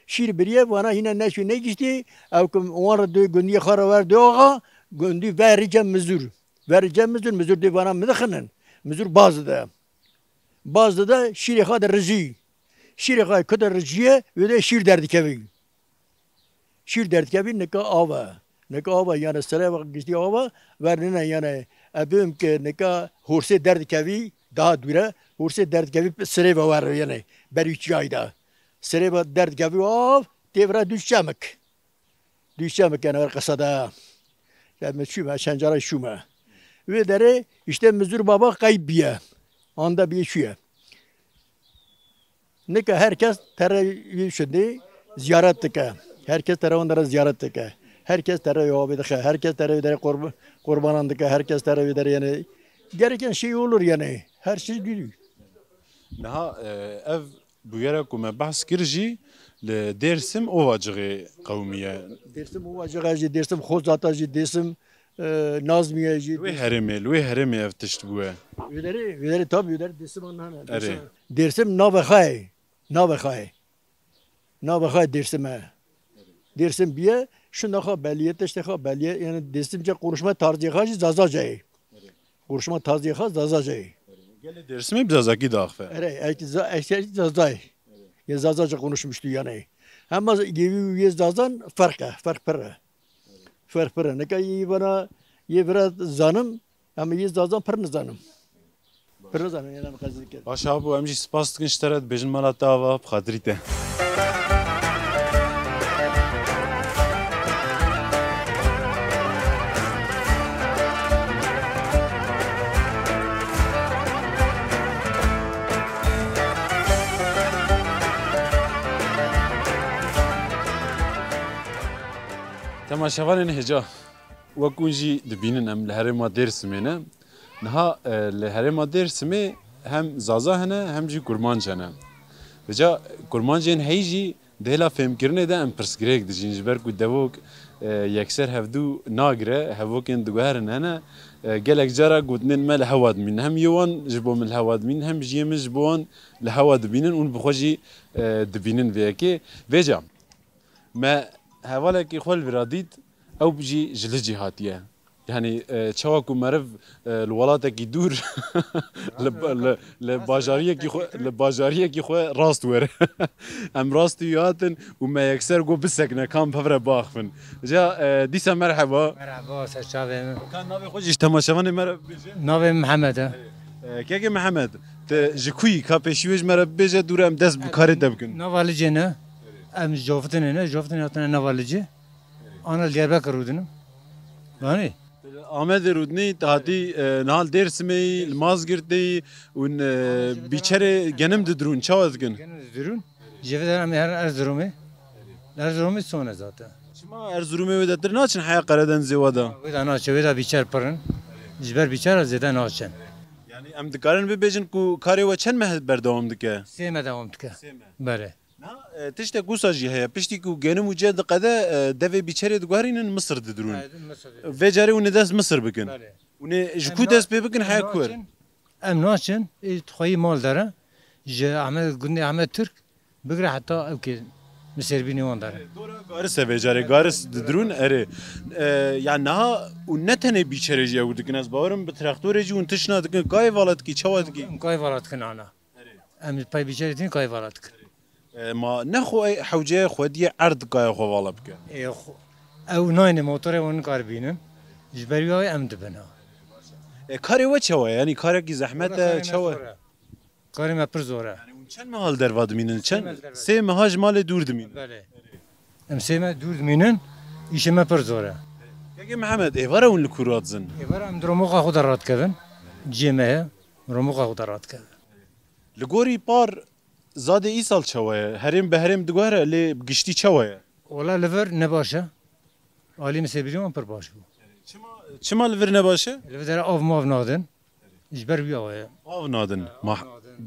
Şîr biriye, vana hîna neşû negiştî, ew ku wan re dê gundiyê xwe re wer dê axa, gundî verî cem Mizur. Verî cem Mizur, Mizur dê vana min dixinin. Mizur baz dide. Baz dide, şîrê xwe dirijî. Şîrê xwe ku dirijiye, wê de şîr derdikevî. Şîr derdikevî nika av e. Nika av e, yani sirê ve giştî av e, vernine yani. Ebim ke nika horsê derdikevî, daha dûre, horsê derdikevî sirê ve wer yani, berî çiyayî de. Sirê ve derdikevî av, tê vira dû çemik. Dû çemik yani, wer qesa de. Ya me çûme, çend cara çûme. Wê derê işte Mizur Baba qeyb biye. Anda biye çûye. Nika her kes tere wî şindî ziyaret dike. Her kes tere wan dere ziyaret dike. Her kes tere wî avê dixe. Her kes tere wî dere qurb-, qurbanan dike. Her kes tere wî dere yani. Gereken şey olur yani. Her şey düdü. Niha, e, ev bûyera ku me behs kir jî li Dêrsim Ovacixê qewimiye. Dêrsim Ovacixê jî, Dêrsim Xozata jî, Dêrsim, e, Nazmiye jî. Li wê herêmê, li wê herêmê ev tişt bûye. Wê derê, wê derê tabi, wê derê Dêrsim an hene. Erê. Dêrsim, Dêrsim navê xwe ye. Navê xwe ye. Navê xwe ye Dêrsim e. Dêrsim biye, şunda xwe beliye, tiştê xwe beliye. Yani Dêrsimce konuşma tarzê xwe jî Zazaca ye. Konuşma tarzê xwe Zazaca ye. Gelê Dêrsimê bi Zazakî diaxife. Erê, ek za-, ek Zazay. Ya Zazaca konuşmuştu yani. Hema Gêvî û yê Zazan ferq e, ferq pir e. Ferq pir e. Nika yê vana, yê vira zanim, ama yê Zazan pir nizanim. Pir nizanim, yani em qezdî kir. Baş e, Apo, em jî spas dikin ji te re, dibêjin mala te ava, bi xatirî te. Temaşevanên hêja, wek hûn jî dibînin, em li herêma Dêrsimê ne. Niha, e, li herêma Dêrsimê hem Zaza hene, hem jî Kurmanc hene. Vêca Kurmancên heyî jî di hêla fêmkirinê de em pirsgirêk dijîn, ji ber ku devok, e, yekser hevdû nagire, hevokên diguherin hene. E, gelek cara gotinên me li hewa dimînin. Hem yê wan ji bo min li hewa dimînin, hem jî yê min ji bo wan li hewa dimînin. Hûn bi xwe jî, e, dibînin vê yekê. Vêca me hevalekî xwe li vira dît, ew jî ji Licî hatiye. Yani, e, çawa ku meriv, e, li welatekî dûr, li, li, li bajariyekî xwe, li bajariyekî xwe rast were. Em rastî wî hatin û me yekser got bisekine, ka em bi hev re biaxivin. Ca, e, dîsa merheba. Merhaba, ser çavê min. Ka navê xwe jî ji temaşevanê me re bibêje. Navê min Mihemed e. E, kekê Mihemed, te ji ku yî, ka pêşî wê ji me re bibêje, dûre em dest bi karê te bikin. Nava Licê ne. Em ji Cofitinê ne, Cofitinê hatine nava Licê. Ana li Diyarbekir rûdinin. Yanî? Amedê rûdinî, tu hatî, e, niha li Dêrsimê yî, li Mazgirtê yî û, e, bîçerê genim didirûn, çawa dikin? Genim didirûn. Ji vê deran em herin Erzurumê. Li Erzurumê sone zaten. Çima Erzurumê wê de tir naçin heya Qeredenzê we de? Wê de naçe, wê de bîçer pir in. Ji ber bîçera zêde naçin. Yani em dikarin bibêjin ku karê we çend meh berdewam dike? Sê meh dewam dike. Sê meh. Belê. Na, e, tiştek wisa jî heye. Piştî ku genim û cê diqede, e, devê bîçerê diguherînin Misir didirûn. Evet, Misir didirûn. Vê carê hûn ê dest Misir bikin. Belê. Hûn ê ji ku dest pê bikin, heya ku er? Em naçin, ê xweyî mal dere. Ji Ahmet, gundê Ahmet Türk bigire heta ew kê Misêrbînê wan dere. Garis e vê carê, garis didirûn, erê. E, ya niha û ne tenê bîçerê jî ew dikin. Ez bawerim bi traktorê jî hûn tişna dikin. Kayê vala dikî, çawa dikî? Em kayê vala dikin ana. Em li pey bîçerê tînin kayê vala dikin. E, ma ne xwe ey hewceye xwediyê erd kaya xwe vala bike. Ê xwe, ew nayne motorê wan nikare bînin. Ji ber wî awê em dibin ha. E, karê we çawa ye? Yanî karekî zehmet e, çawa ye? Karê me pir zor e. Yanî hûn çend meha li derva dimînin? Çend? Sê meha li derva. Sê meha ji malê dûr dimînin. Belê. Em sê meh dûr dimînin, îşê me pir zor e. Kekê Mihemed, êvara hûn li ku radizin? Êvara em di romoqa xwe de radikevin. Ciyê me heye, romoqa xwe de radikevin. Li gorî par zadê îsal çawa ye? Herêm bi herêm diguhere, lê bi giştî çawa ye? Wala li vir ne baş e. Alî Misêrbînê wan pir baş bû. Çima, çima li vir ne baş e? Li vir dere av mav nadin. Ji ber wî awe ye. Av nadin. Ma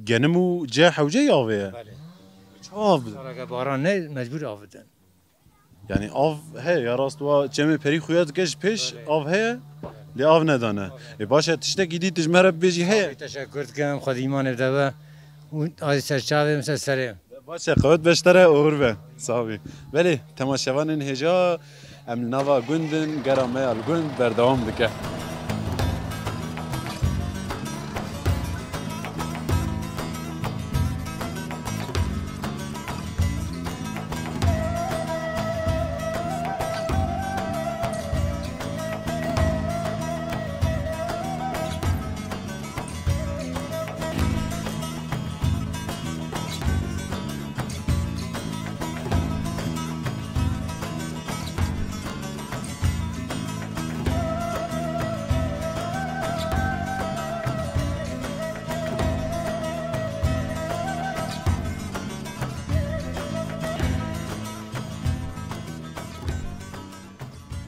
genim û cê hewce yê avê ye? Belê. Çawa av bidin? Saleke baran ne, mecbûr av bidin. Yani av heye ya, rast wa çemê perî xuya dike ji pêş, av heye, lê av nedane. E, baş e, tiştekî dî tu ji me re bibêjî heye? Teşekkür dikim, Xwedî îmanê bide be û ay ser çavê min ser serê. Baş e, qewet beştere oxir be. Sax bî. Belê, temaşevanên hêja, em li nava gund in, gera me ya li gund berdewam dike.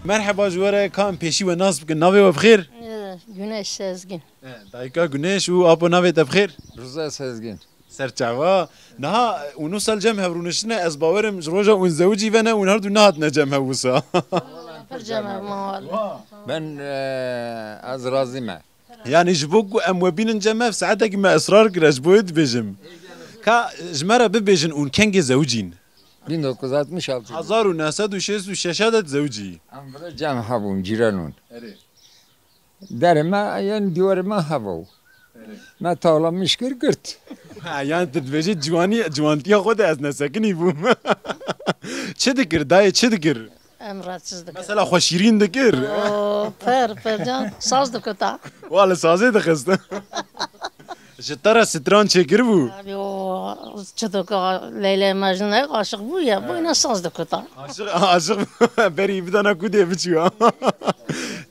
Merheba ji we re, ka em pêşî we nas bikin. Navê we bi xêr? Ee, Güneş Sezgin. Ee, dayika Güneş û apo navê te bi xêr? Rıza Sezgin. Serçava. Niha û nû sal cem hev rûniştine, ez bawerim ji roja ûn zewicî ve ne ûn her du nehatine cem hev wisa. Pir cem hev ma wele. Ben, e, ez razî me. Yani ji bo ku em we bînin cem hev, saetekî me israr kire, ji bo wê dibêjim. Ka ji me re bibêjin ûn kengê zewicîn? Bin dokuz yüz altmış altı. Hezar û neh sed û şêst û şeş de dizewicî. Em vira cem hebûn, cîranûn. Erê. Derê me, yên dîwarê me heva bû. Erê. Me tawla mişkir girt. Ha, yani tu dibêjî ciwanî, ciwantiya xwe de ez nesekinî bûm. Çi dikir, dayê çi dikir? Em rahatsız dikir. Mesela xwe şîrîn dikir. Oo, per, per can, saz dikuta. Wa li sazê dixist. Ji te re stran çêkiribû? Abi o çi dika Leyla Mecnun aşiq bûye, boyuna saz dikuta. Aşiq, aşiq berî bidana ku dê biçû.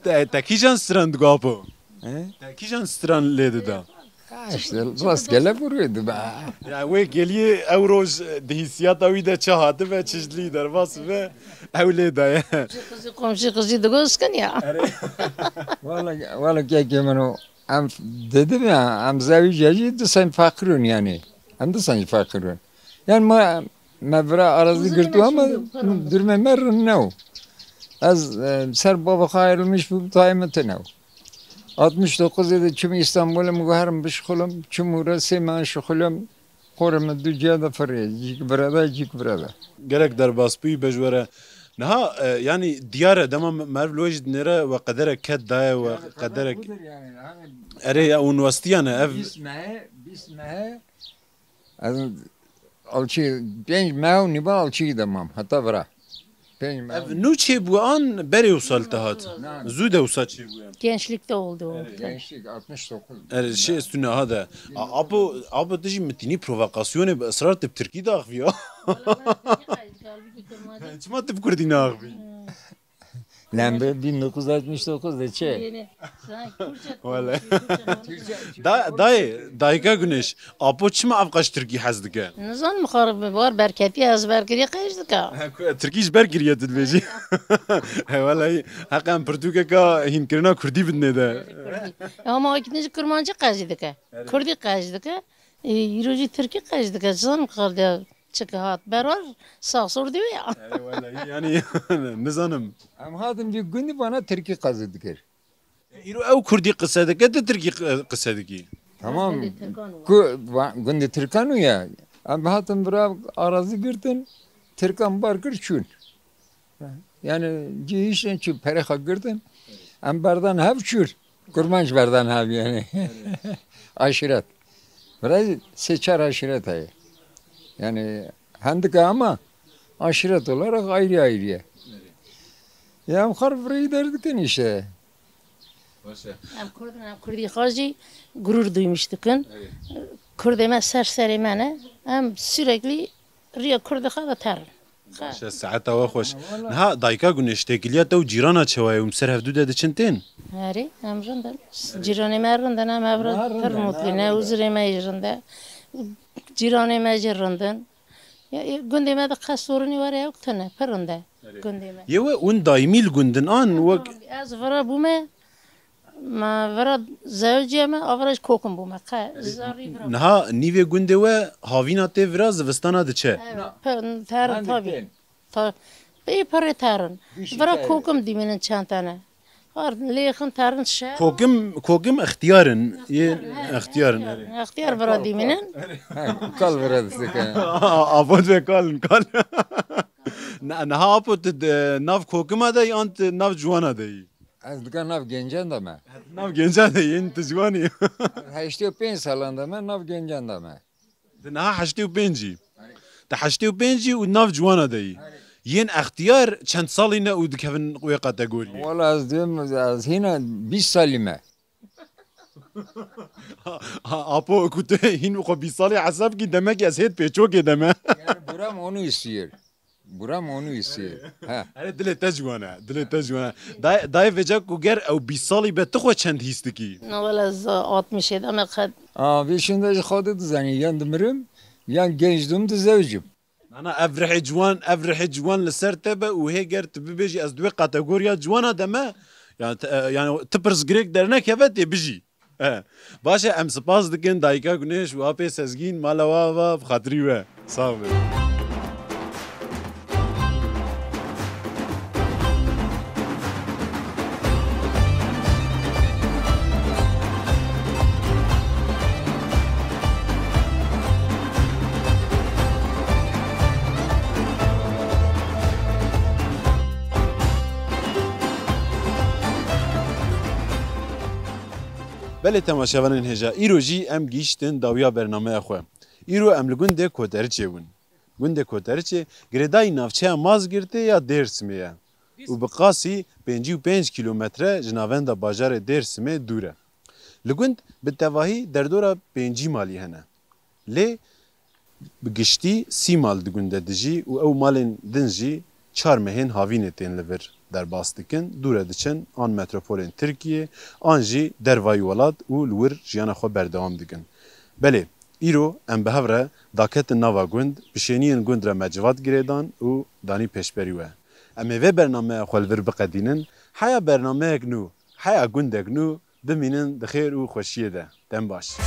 Te, te kîjan stran digo apo? He? Te kîjan stran lê dida? Ha, işte rastgele vuruyordum ha. Ya wê geliyê ew roj di hîsiyata wî de çi hatibe, çi ji dilî derbas bibe, ew lê daye. Qizî komşî qizî digo skin ya. Wala, wala kekê min o. Em dedim ya, em zewî jejî disan feqirûn yani. Em disan feqirûn. Yani ma, me vira arazî girtu ama durme me rin ne o. Ez, e, ser baba xwe ayrılmış bu tayê min tine o. Altmış dokuz de çim İstanbul'e mi guherim bişxulim, çim û re sê me şixulim, xore me du ciya de firê, cik virede, cik virede. Gelek derbas bûyî be ji we re. Niha, e, yani diyar e, dema me-, meriv li we jî dinêre we qederek ket daye, we qederek. Erê ya, hûn westiyane ev. Bîst mehe, bîst mehe, ez alçî, pênc mehe û nîva alçî de mam, heta vira. Pênc mehe. Ev nû çêbû an berê wisa li te hat? Na. Zû de wisa çêbû. Gençlikte oldu o. Gençlik altmış dokuz. Er, şey, üstüne ha de. A, apo, apo tu jî mitînî provokasyonê bi israr tu bi tirkî daxivî ya. Çima tu bi kurdî naxivî? Lan be, bin dokuz yüz altmış dokuz de çi? Yeni. Sen Kürtçe Wele. konuşuyor, Kürtçe konuşuyor. Da, dayê, dayika Güneş, apo çima ev qas Tirkî hez dike? Nizanim, xar bi bar berketî ez ber kiriye qeş dike. Ha, ku-, Tirkî ji ber kiriye tu dibêjî. He, wele, heqen pirtûkeka hînkirina Kurdî bidinê de. Kurdî. Ama akîtin ji Kurmancî qeş dike. Kurdî qeş dike. E, îro jî Tirkî qeş dike. Nizanim, xar de çi ke hat. Berar saxsor diwê ya. Erê, wele, yanî, nizanim. Em hatin vî gundî vana Tirkî qeş dikir. Îro ew Kurdî qise dike, tu Tirkî qi-, qise dikî. Tamam. Gundê Tirkan û Ku, va-, gundê Tirkan û ya. Em hatin vira arazî girtin, Tirkan bar kir çûn. Yani cî hiştin çû pere xwe girtin. Em berdan hev çûr. Kurmanc berdan hev yani. Aşiret. Vira sê çar aşiret heye. Yani hendike ama aşiret olarak ayrı ayrı ye. Ya em xar virayî derdikin işte. Baş e. Em Kurd in, em Kurdî xwe jî gurur duymuş dikin. Evet. Kurdê me ser serê me ne. Em sürekli riya Kurdê xwe de terin. Baş e, saeta we xweş. Wala. Niha dayika Güneş, têkiliya te û cîrana çawa ye? Hûn ser hevdû de diçin tên? Erê, em rind in. Cîranê me rind in, em hev re Ha, rind pir in, mutlî ha, ne, rind in. Huzurê me jî rind e. Cîranê me jî rind in. Ya, e, gundê me de qestorinî were ew tune, pir rind e. Erê. Gundê me. Yê we hûn daîmî li gund in an wek Ez vira bûme, me vira zewiciye me, a vira ji kokim bûme. Qe zarî vira. Niha nîvê gundê we havîna tê vira zivistana diçe. Evet, pe-, terin Hangi tabii. tên? Ta-, pê pirê terin. Vira kokim dimînin çend tane. Har lêxin terin şe. Kokim, kokim extiyar in. Yê extiyar in, erê. Extiyar vira dimînin. He, kal vira dizike. Apo de kal in, kal. Ne, niha apo tu de nav kokima de yan tu nav ciwana de yî? Ez dika nav gencan de me. Nav gencan de yî, tu ciwanî. Heştê û pênc salan de me, nav gencan de me. Di niha heştê û pêncî. Di heştê û pêncî û nav ciwana de yî. Yên extiyar çend salî ne û dikevin wê kategoriyê? Wala ez diyim, ez hîna bîst salî me. Ha, ha, apo ku tu hîn xwe bîst salî hesab kî, demek ez hêt pêçokê de me. Yani buram onu istiyor. Buram onu istiyor. Ha. Erê, dilê te ciwan e, dilê te ciwan e. Dayê, dayê vêca ku ger ew bîst salî be, tu xwe çend hîs dikî? Na wele ez altmışê de me qet. Aa, vê şûnde ji Xwedê dizanî, yan dimirim, yan genç dûm dizewicim. Nana, ev rihê ciwan, ev rihê ciwan li ser te be û hê ger tu bibêjî ez di wê kategoriya ciwana de me, yani, te-, yani tu pirsgirêk dernekeve tê bijî. E, baş e, em spas dikin dayika Güneş û apê Sezgîn, mala we ava bi xatirî we. Sax bin. Belê temaşevanên hêja, îro jî em gihîştin dawiya bernameya xwe. Îro em li gundê Koteriçê bûn. Gundê Koteriçê girêdayî navçeya Mazgirtê ya Dêrsimê ye û bi qasî pêncî û pênc kîlometre ji navenda bajarê Dêrsimê dûr e. Li gund bi tevahî derdora pêncî malî hene. Lê bi giştî sî mal di gund de dijî û ew malên din jî çar mehên havînê tên li vir derbas dikin, dû re diçin an metropolên Tirkiyê, an jî dervayî welat û li wir jiyana xwe berdewam dikin. Belê, îro em bi hev re daketin nava gund, bi şêniyên gund re me civat girêdan û danî pêşberî we. Em ê vê bernameya xwe li vir biqedînin. Heya bernameyek nû, heya gundek nû, bimînin di xêr û xweşiyê de. Dem baş.